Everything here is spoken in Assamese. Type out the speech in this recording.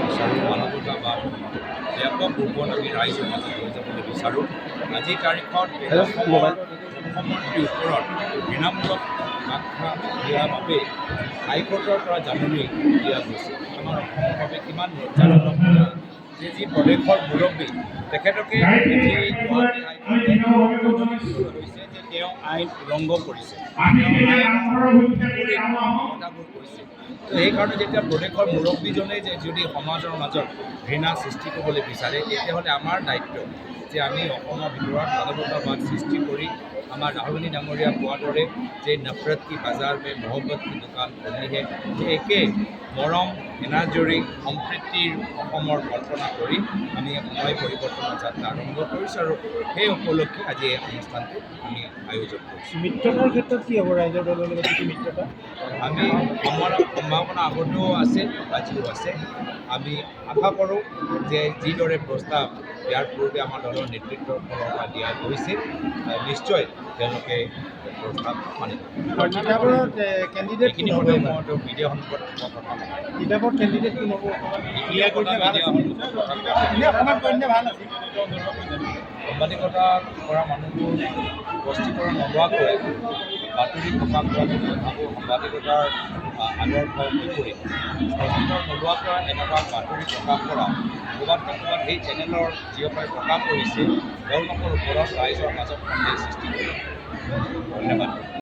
বিচাৰোঁ। মানৱতাবাদ ব্যাপক ৰূপত আমি ৰাইজৰ মাজত লৈ যাবলৈ বিচাৰোঁ। আজিৰ তাৰিখত অসমৰ মুখ্যমন্ত্ৰীৰ ওপৰত ঘৃণামূলক আখ্যা দিয়াৰ বাবে হাইকোৰ্টৰ পৰা জাননী দিয়া গৈছে। আমাৰ অসমৰ বাবে কিমান লজ্জাজনক কথা যে যি প্ৰদেশৰ মুৰব্বী, তেখেতকে আজি গুৱাহাটী হাইকোৰ্টে জাননী দিবলৈ হৈছে যে তেওঁ আইন উলংঘ কৰিছে, তেওঁ আইনৰ বিপৰীত কথাবোৰ কৈছে। তো সেইকাৰণে যেতিয়া প্ৰদেশৰ মুৰব্বীজনে যে যদি সমাজৰ মাজত ঘৃণা সৃষ্টি কৰিবলৈ বিচাৰে, তেতিয়াহ'লে আমাৰ দায়িত্ব যে আমি অসমৰ ভিতৰত মানৱতাবাদ সৃষ্টি কৰি আমাৰ ৰাহুল গান্ধী ডাঙৰীয়া কোৱাৰ দৰে যে "नफरत की बाज़ार में मोहब्बत की दुकान खोलनी है", সেই একে মৰম, এনাজৰী, সম্প্ৰীতিৰ অসমৰ কল্পনা কৰি আমি সময় পৰিৱৰ্তনৰ যাত্ৰা আৰম্ভ কৰিছোঁ আৰু সেই উপলক্ষে আজি এই অনুষ্ঠানটো আমি আয়োজন কৰিছোঁ। মিত্ৰতাৰ ক্ষেত্ৰত কি হ'ব? ৰাইজৰ দলৰ লগত যিটো মিত্ৰতা? আমি আমাৰ সম্ভাৱনা আগতেও আছে, আজিও আছে। আমি আশা কৰোঁ যে যিদৰে প্ৰস্তাৱ ইয়াৰ পূৰ্বে আমাৰ দলৰ নেতৃত্বৰ ফালৰ পৰা দিয়া গৈছে, নিশ্চয় তেওঁলোকে প্ৰস্তাৱ মানি ল'ব। তিতাবৰত কেণ্ডিডেট এইখিনি কোন হ'ব কথা এইবাৰ? মই মিডিয়া সন্মুখত কোৱা কথা নহয়। তিতাবৰত কেণ্ডিডেট কোন হ'ব, অকণমান এইখিনি কথা মিডিয়া সন্মুখত কথা কোৱা এনে অকণমান কৈ দিলে ভাল আছিল। সাংবাদিকতা কৰা মানুহবোৰ স্পষ্টীকৰণ নোলোৱাকৈ বাতৰি প্ৰকাশ কৰাটো মই ভাবোঁ সাংবাদিকতাৰ আদৰ্শৰ বিপৰীত। স্পষ্টীকৰণ নোলোৱাকৈ এনেকুৱা বাতৰি প্ৰকাশ কৰা ক'ৰবাত নহয় ক'ৰবাত সেই চেনেলৰ যিসকলে প্ৰকাশ কৰিছে, তেওঁলোকৰ ওপৰত ৰাইজৰ মাজত সন্দেহ সৃষ্টি কৰিব। ধন্যবাদ।